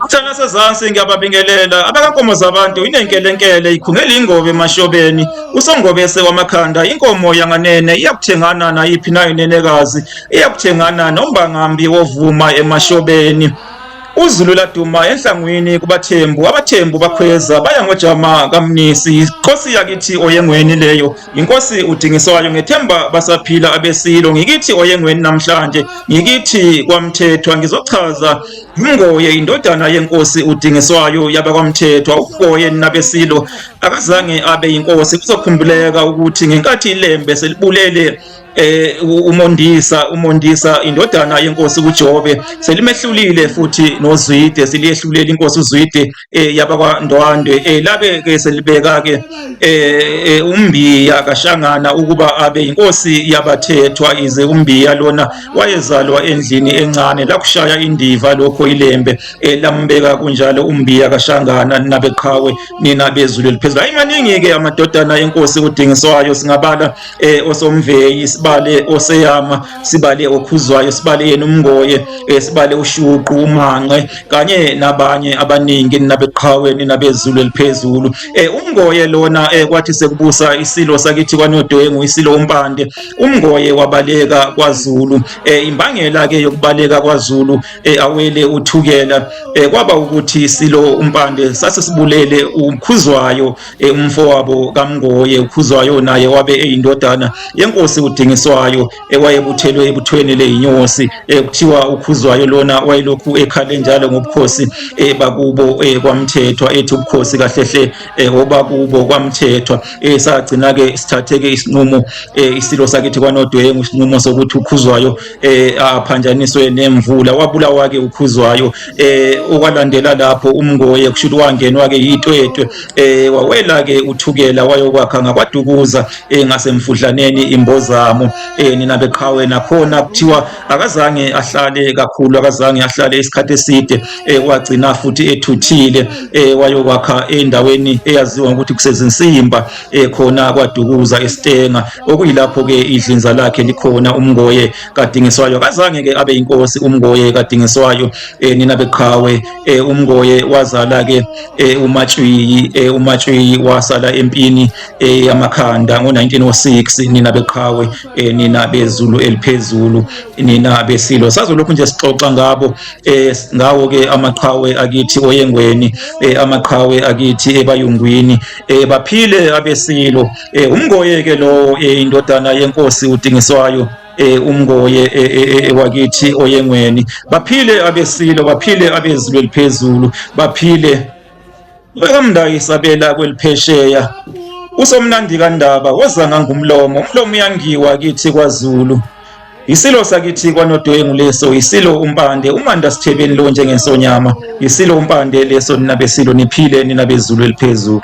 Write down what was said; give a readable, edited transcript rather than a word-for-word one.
Thana sezansi ngiyababingelela abakankomo zabantu inenkelenkele ikhungela ingobe emashobeni usongobese wamakhanda inkomo yanganene iyakuthengana nayiphi na inenekazi iyakuthengana nombangambi wovuma emashobeni. UZulu laduma enhlangwini kubaThembu, abaThembu bakhweza baya ngojama kaMnisi, inkosi yakithi oYengweni leyo, inkosi uDingiswayo ngethemba basaphila abeSilo, ngikithi oYengweni namhlanje, ngikithi kwaMthethwa ngizochaza uMngoye indodana yenkosi uDingiswayo yabakwaMthethwa, uMngoye nabeSilo akazange abe yinkosi, kuzokhumbuleka ukuthi ngenkathi iLembe selibulele uMondisa uMondisa indodana yenkosi uJobe selimehlulile futhi noZwide seliyehlulela inkosi uZwide yabakwaNdwandwe labe ke selibeka ke uMbiya kaShangana ukuba abe inkosi yabathethwa ize uMbiya lona wayezalwa endlini encane lakushaya indiva lokho iLembe lambeka kunjalo uMbiya kaShangana nabeqhawe nina bezulu eliphezulu. Hayi maningi ke amadodana enkosi uDingiswayo singabala osomveyi sibale oseyama sibale okhuzwayo sibale yena umngoye sibale ushuqu umanqe kanye nabanye abaningi ninabeqhawe ninabezulu eliphezulu. Umngoye lona kwathi sekubusa isilo sakithi kwaNodwengu isilo uMpande umngoye wabaleka kwaZulu. Imbangela ke yokubaleka kwaZulu awele uThukela kwaba ukuthi isilo uMpande sasesibulele uKhuzwayo umfowabo kaMngoye. uKhuzwayo naye wabe eyindodana yenkosi uDingiswayo ewayebuthelwe ebuthweni leyinyosi. Kuthiwa uKhuzwayo lona wayelokhu ekhale njalo ngobukhosi bakubo kwaMthethwa ethi ubukhosi kahlehle obakubo kwaMthethwa. Sagcina ke sithatheke isinqumo isilo sakithi kwaNodwengu isinqumo sokuthi uKhuzwayo aphanjaniswe nemvula wabulawa ke uKhuzwayo. Okwalandela lapho uMngoye kusho ukuthi wangenwa ke yitwetwe wawela ke uThukela wayokwakha ngakwaDukuza ngasemfudlaneni iMbozamo. Nina beqhawe nakhona kuthiwa akazange ahlale kakhulu akazange ahlale isikhathi eside wagcina futhi ethuthile wayokwakha endaweni eyaziwa ngokuthi kusezinsimba khona kwaDukuza eStenga okuyilapho ke idlinza lakhe likhona uMngoye kaDingiswayo. Akazange ke abe inkosi uMngoye kaDingiswayo nina beqhawe. uMngoye wazala ke uMatshwiyi uMatshwiyi wasala empini yamakhanda ngo-1906 nina beqhawe nina bezulu eliphezulu nina besilo. Sazolokhu nje sixoxa ngabo ngawo ke amaqhawe akithi oYengweni amaqhawe akithi eBayungwini baphile abesilo. uMngoye ke lo indodana yenkosi uDingiswayo uMngoye wakithi oYengweni. Baphile abesilo baphile abezulu eliphezulu baphile bekamndayi sabela kweliphesheya usomnandi kandaba woza ngangumlomo umlomo uyangiwa kithi kwaZulu. Isilo sakithi kwaNodwengu leso isilo uMpande uManda sithebeni lo njengensonyama isilo uMpande leso nina besilo niphile nina bezulu eliphezulu.